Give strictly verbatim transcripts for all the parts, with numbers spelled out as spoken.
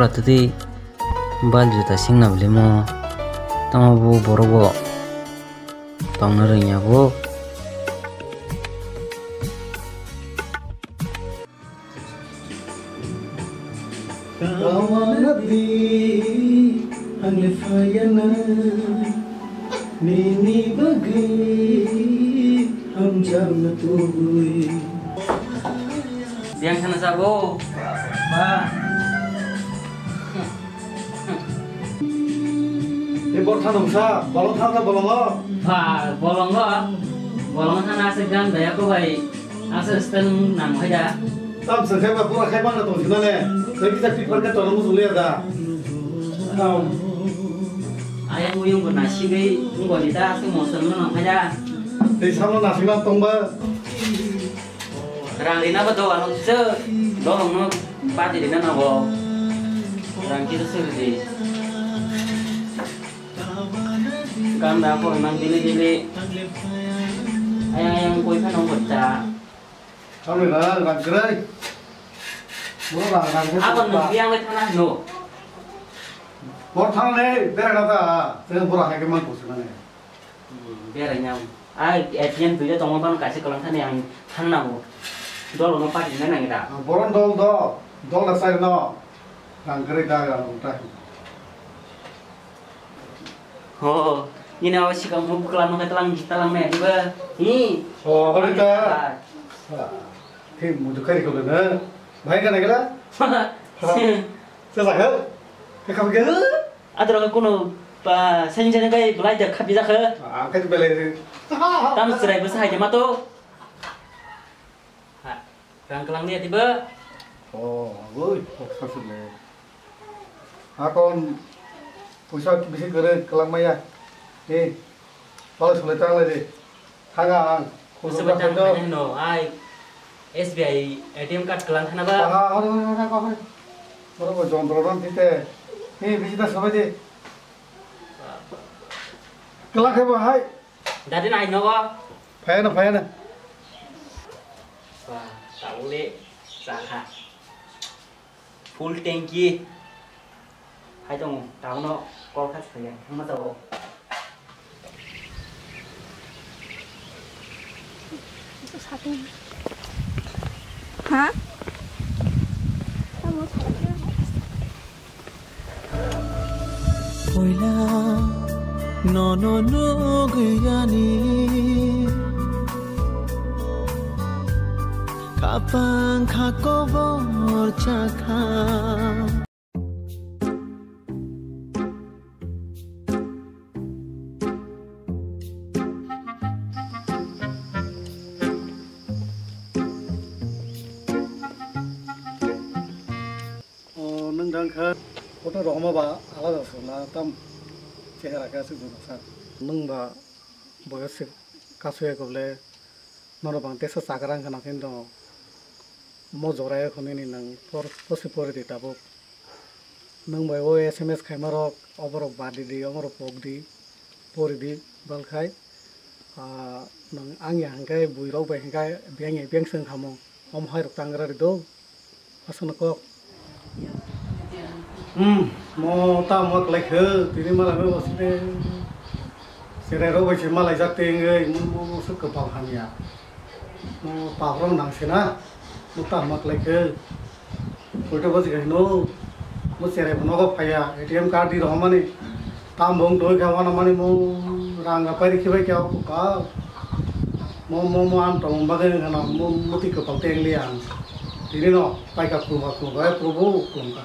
Atudi bal juta singna bwlimo tamo bo borok bo tongna rwngya bo. Kawana di ang le fayana nini bagwi hamjak na tubui. Yang sana sabo. Ba. Ni bor thano sa, bolong thano bolongo. Ba, bolongo. Bolongo thana ase gan daya ko bai. Asa sten nang hai da. Tam se khai ba pura khai bang na tong sina ne. Sai kita pi par ka tong mo sule da. Tam. Ayang uyung ko nasi gai ngoni da ase mo sen nang hai da. Tei samo nasi na tong ba. Rang rina ba do ano se. Do no pati rina na bo. Rang kita se di. Ganda ko mang dili dili. Ayang ayang koi phano boccha. Kami rang rang krai. Bo rang rang krai. Apa nung biang le thana no? Bor thang le bera na ta. Teng bora hai ke man ko sina ne. Bera nyam. Ai A T M tuja tongma ban kaisa kalang thani ang thang na bo. Dol no pati na nang da. Boron dol do. Dol da sai no. Rang krai da rang ta. Ho, nini awa sikang mo bukla no talang talang me diba. Hi. Oh, hore ta. Hi, mudu kari ko na. Bhai ka na gela? Sa sa hel. Ka ka gel? Adra ko no pa sen sen kai bulai da khabi ja kha. Ah, ka bele. Tam serai bus hai jama to. Ha, rang kelang ni ati ba? Oh, agoi, kok sasuk le. Hakon, puisa bisi kere kelang maya. Eh, pala sule tang le de. Thanga ang. Puisa ba tang maya no, ai. S B I A T M card kelang khana ba? Aha, hore, hore, hore, hore. Hore, hore, jontro ron tite. Eh, bisi ta sabai de. Kelang khe ba hai. Dadi nai nogo. Phayana, phayana. Ba, tabuk le chakha. Full tanki. Hai tongo, tabukno call kha se phaiya, thangma tabuk. Ha? Poila nono nugwi ani kapang kha kobor chakha. O, nwng dang kha. Kotor rohoma ba alada sala tam chehra khe aswk jora sa. Nwng ba boyos se kasu ya koble norok bang tesa chagra wngkha nang khe no mo jora ya khonini nwng por posi pori di tabuk. Nwng bai o S M S khaima rok oborok badi di, omorok pok di, pori di, bal khai. Ah, nwng ang ya hwnkhe buirok bai hwnkhe biyang ya biyang se wngkha mo. Omo hai rok tangra ri do. Aswkno kok. Hmm, mo ta mo klai khe, tini mala me boside. Serai rok bai se malai jak tengwi, mo, mo, mo swk kwpal hamya. Mo pahrok nang se na, mo ta mo klai khe. Koita baji khe no, mo serai bo nogo phaiya, A T M card di rohormani. Tam bong doi kha wana mani mo rang ga pairi khibai kya ko ka. Mo, mo, mo am tong bagwi khana mo, mo ti kwpal teng li ang. Tini no pai ka khulum ka khulum ka, "He Prabhu," khulum ka.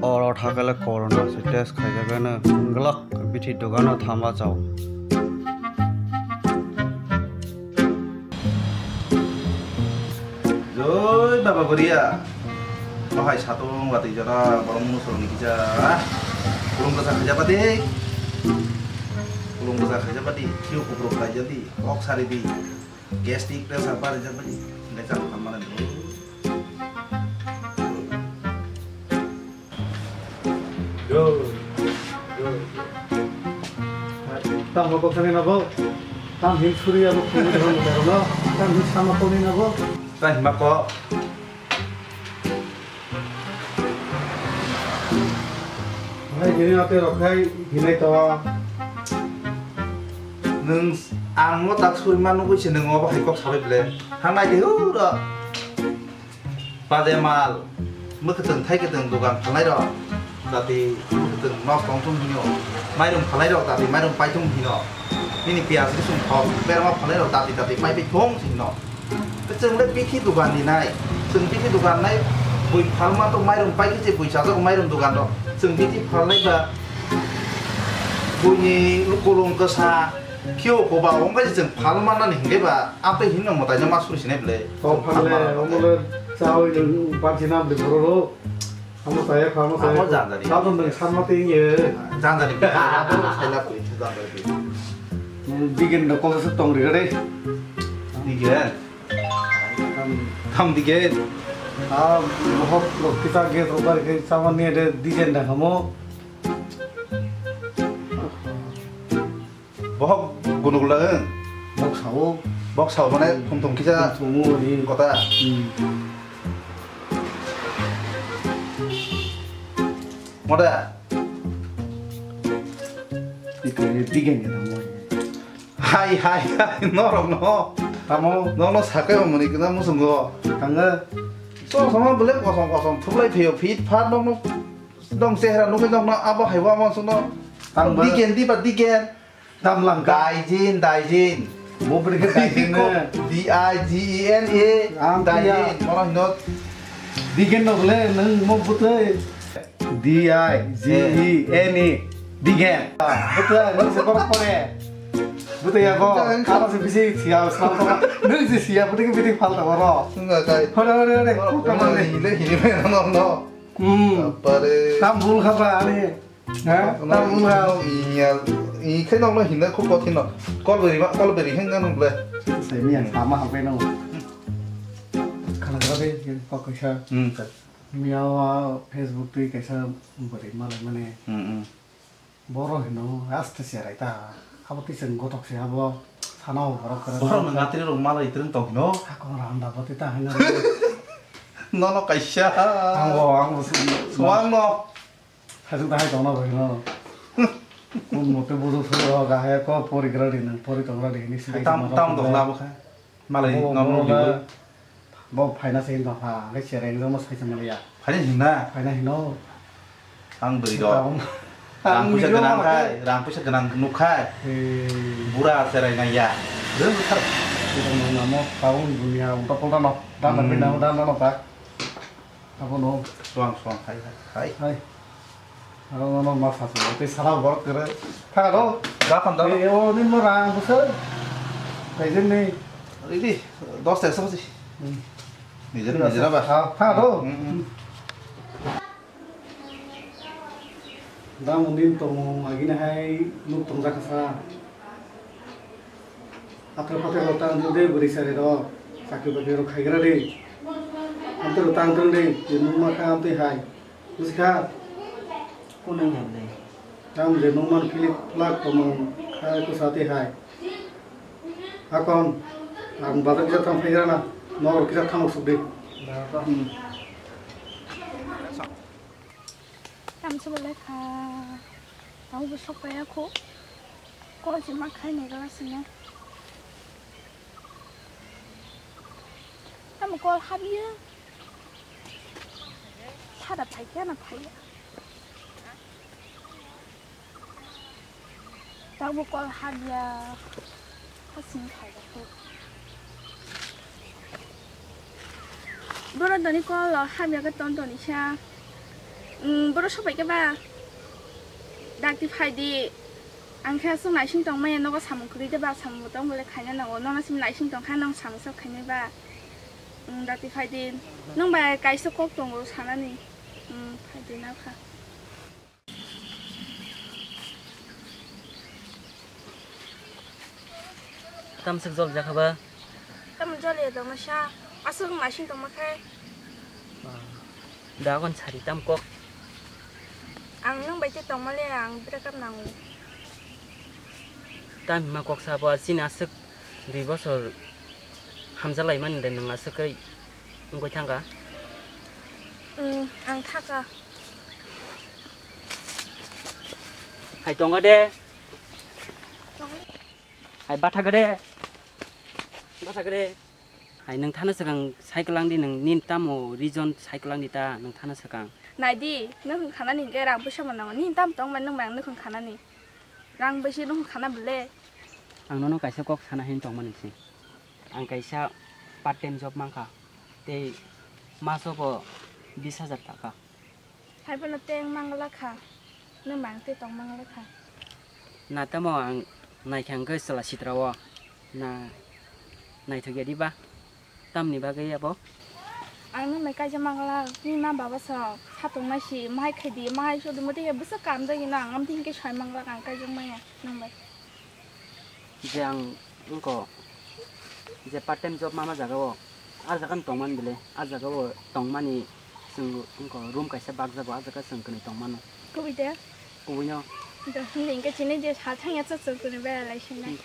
Oro thakele corona se test khaijagano glak bithi dogano thamba chao. Joi Baba Goria. Bahai satung watui jora borok musorni kisa. Kulung kasa khaijapadi. Kulung kasa khaijapadi. Khiu kuprok khaijadi. Kok saridi. Gastric pressure barijapadi. Ngai chak khamma nai. Yo. Yo. Tam hokok thani nabo. Tam hin suri abo kuni ro no. Tam hin sama kuni nabo. Ta hima ko. Hai gini ate rok hai hinai to. Nwng ang mo tak suri ma nugui se nwng obo hai kok sabai ble. Hangnai de hu ro. Bade mal, mwkhwtwng thai kwtwng dogan phalnai rok, jati mwkhwtwng nok tong thung hino, mairum phalnai rok jati mairum pai thung hino, nini piyaj risung thok berma phalnai rok jati jati pai pai thung si hino. Chwng le bithi dogan ni nai, chwng bithi dogan nai, bui phalma to mairum pai khe je bui chajak mairum dogan rok, chwng bithi phalnai ba buini kolong kwsa, khio koba wngkha je chwng phalma nani hingke ba, amtwi hino mwtai no ma suri sinai ble. Kok phanle, omo le chawi nwng banchi nam de borok. Amo chaya kha, amo chaya. Amo janjani. Tabuk nwng sanma twi ye. Janjani. Abo saila pui, janjani pui. Digen no kok se tong ri re. Digen. Kam digen. Ah, bohok rok kita ge robar ge chawan ni de digen da kamo. Bohok gunugla wng. Bok sao. Bok sao mane thum thum kisa. Thum thum ni. Kota. Hmm. Moda. Iko ye digen ya mo. Hai hai hai norok no. Tamo. Nono sakai mani kena musungo. Tanga. So sama bele kosong kosong thublai phayo fit fat nokno. Dong chehra nukhe nokno abo haiwa mo sungno. Tangba. Digen diba digen. Dam lang ka. Daijin, daijin. Bo bini khe daijin ne. D I G E N E. Ang daijin. Mono hino. Digen no le nang mo butoi. D I G E N E. Digen. Butoi nang se kok pore. Butoi ya ko. Kama se bisi siya sal ko. Nang se siya butoi ke bisi fal ta ro. Enggak kai. Hore hore hore. Hore hore. Hile hile no no. Hmm. Apare. Tam bul khaba ani. Ha? Tam bul ha. Iya, ikhai nokno hinna khub kothin no. Kol beri ma, kol beri hinna nung ble. Sai miya sama hapai nang. Khala khala de, kok kaisa. Hmm. Miya wa Facebook twi kaisa beri malai mane. Hmm, hmm. Boro hino aste serai ta. Abo twi chwng gothok se abo. Sana o borok kara. Borok no ngatri rok malai itreng tong hino. Hakon randa boti ta hino. Nono kaisa. Ang bo, ang bo. Suang no. Hajung dahai tongna bai no. Kun mote bujo sujo ga hai ko pori gra di nang pori tongra di ni sai. Tam tam dok labo kha. Malai nong nong dibo. Bo phaina sai no ha, ang chereng no sai sai malaya. Phaina hinna. Phaina hino. Ang beri do. Rang puisa ganang khai, rang puisa ganang nuk khai. Bura serai naya. Rang thar. Namo kaun dunia unta polta no. Dan na pina dan na no ta. Abo no. Suang suang hai hai hai. Hai. Aro no no ma sa sa. Te sara bor kere. Tha ro. Ga pan da. E o ni mo rang busa. Kai jin ni. Ready. Dos ta sa si. Ni jin ni jin ba. Tha ro. Dam unin tong agini hai nuk tong jakha sa. Athar pathar rok tang de bwrwi chari rok, chakri bakri rok khaigra de. Amtwi rok tang tong de, je nukma kha amtwi hai. Busi kha? Kunang hemle. Tang je nukman philip lak tomong khai kusa twi hai. Hakon, ang bazar kisa thang phaigra na, norok kisa thang suk de. Ba ba. Hmm. Tamsa belai kha. Tamo bo sok paya kho. Call se ma khai nai gala sini. Tamo call habia. Sada phai kya na phai. Tamo call habia. Hasing khai kho. Boro doni call o hamya khe ton toni sa. Umm, boro sopai khe ba. Dakti phai di. Ang khe aswk naising tong maya nogo samung kwrwi de ba, samung bo tong bole khaina nango. Nono simi naising tong kha nang samung sok khainai ba. Umm, dakti phai di. Nwng bai kaisa kok tongo sanani. Umm, phai di na kha. Tamsik jol jakha ba? Tamo jol ya dong sa. Aswk wng naising tongma khai. Da kon sari tam kok. Ang nwng bai tei tongma le ang break up nango. Tamo hima kok sabo, chini aswk dui bosor hamjalaimani de nwng aswk kai wngwi thangkha? Ang thaka. Hai tongo de. Hai bathakha de. Bathakha de. Hai nwng thana swkang sai kwlang di, nwng nini tamo reason sai kwlang di ta, nwng thana swkang. Nai di, nwng khanani hwnkhe rang puisa mano, nini tamo tongmani nwng bai ang nwng khanani. Rang bai se nwng khana bwle. Ang nono kaisa kok sana hin tongmani se. Ang kaisa part time job mankha. Tei maso bo bis hajar taka. Hai phano tei wng mangla kha, nwng bang tei tong mangla kha. Na tamo ang naikha hwnkhe chwla sitra o, na naithok ya diba? Tamni bagwi abo? Ang nwng bai kaijak mangla, nini ma baba sa satung nai si, mahai khai di, mahai sodi motwi khe bwswk kam jagino, ang amtwi hinkhe sai mangla, ang kaijak maya nwng bai. Je ang wngkha je part time job mama jaga o, a jaga no tongmani bele, a jaga o tongmani chwng wngkha room kaisa bakjago, a jaga chwng kwnwi tongmano. Kubui de? Kubui no. Do, hwnwi hwnkhe chini je sal thangya chwng kwnwi bera lai sinai.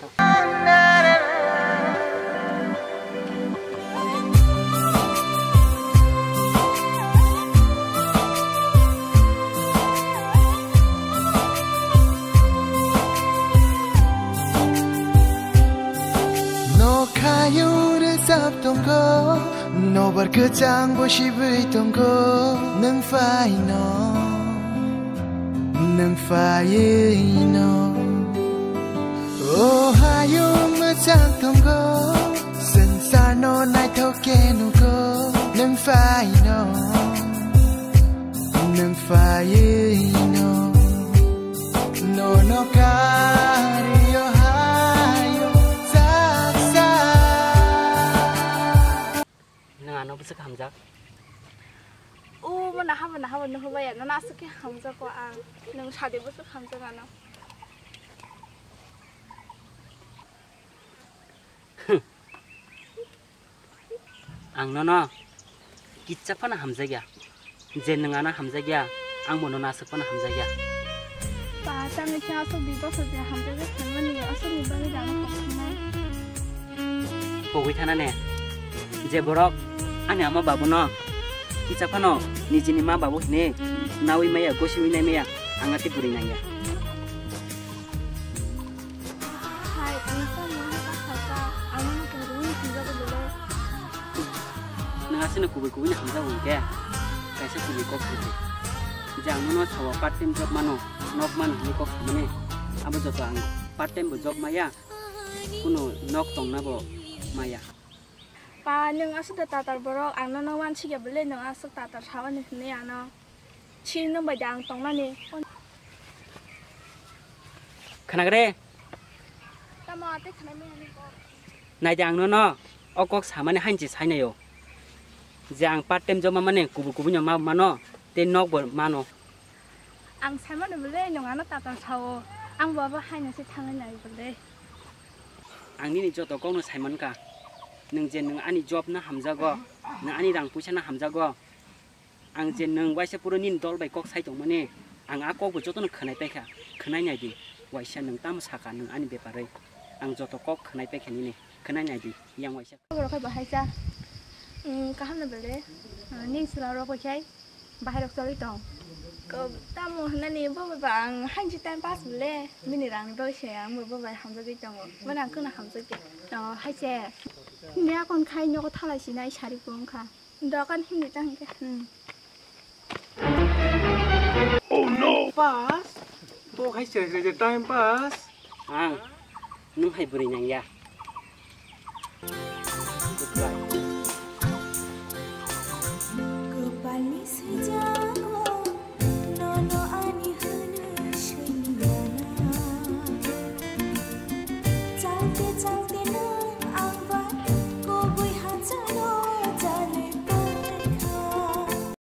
Nokhayung rwchap tongo, nobar kwchang bo sibwi tongo, nwng phaino, nwng phaino. O hayung mwchang tongo, swngcharno naithok khe nugo, nwng phaino, nwng phaino. Nono kari o hayo saksa. Nwng ano bwswk hamjak? O, mo naha bo, naha bo nuhubaya, nono aswk khe hamjak o ang. Nwng sadi bwswk hamjak ano. Ang nono kitsa phano hamjakya. Je nwng ano hamjakya, ang bo nono aswk phano hamjakya. Ba, tamni khe aswk dui bosor je hamjakya phaimani, aswkni bagwi rang kok thangnai. Pogwi thana ne. Je borok ani ama babuno kitsa phano nijini ma babu hini nawi maya, gosiwi nai maya, ang ati bwrwi nangya. Hai, ang tamo hai ta kha ta, ang no tong rwui thangjago belai. Nwng aswkno kubui kubui no hamjago hwnkhe, kaisa kubui kok sadi. Je ang nono sao part time job mano, nok mano hwnwi kok samani, abo joto ang part time bo job maya, kuno nok tongna bo maya. Pa, nwng aswk da tatar borok, ang nono uansikya belai, nwng aswk tatar sao ani hwnwi ano. Si nwng bai da ang tongnani. Khwnagre? Tamo tei khwnai maya ni kok. Naidi ang nono o kok samani hainchi sainaio. Je ang part time job mamani kubui kubui no ma mano tei nok bo mano. Ang saimano bwle nwng ano tatar sao. Ang bo abo haino se thangwi nai bwle. Ang nini joto kokno saimankha. Nwng je nwng ani job no hamjago, nwng ani rang puisa no hamjago. Ang je nwng waisa puro nini dol bai kok sai tongmani, ang a kok bo jotono khwnai paikha, khwnai naidi, waisa nwng tamo sakha nwng ani beparwi, ang joto kok khwnai paikha nini, khwnai naidi, yang waisa. Borok hai bahai cha. Hmm, kaham no bele. Ah, nini sila rok bai khai, bahai rok choli tong. Ko tamo hwnani bo bai ba ang hainchi time pass bele, bini rang ni bagwi se ang bo bai hamjagwi tongo. Bo nang khwna hamjakya. Oh, hai se. Ni akon khai nogo thalai sinai sari bo wngkha. Dokan hindi ta hingke. Hmm. Oh no! Pass? Bo hai se se time pass. Ang, nung hai bwrwi nang ya.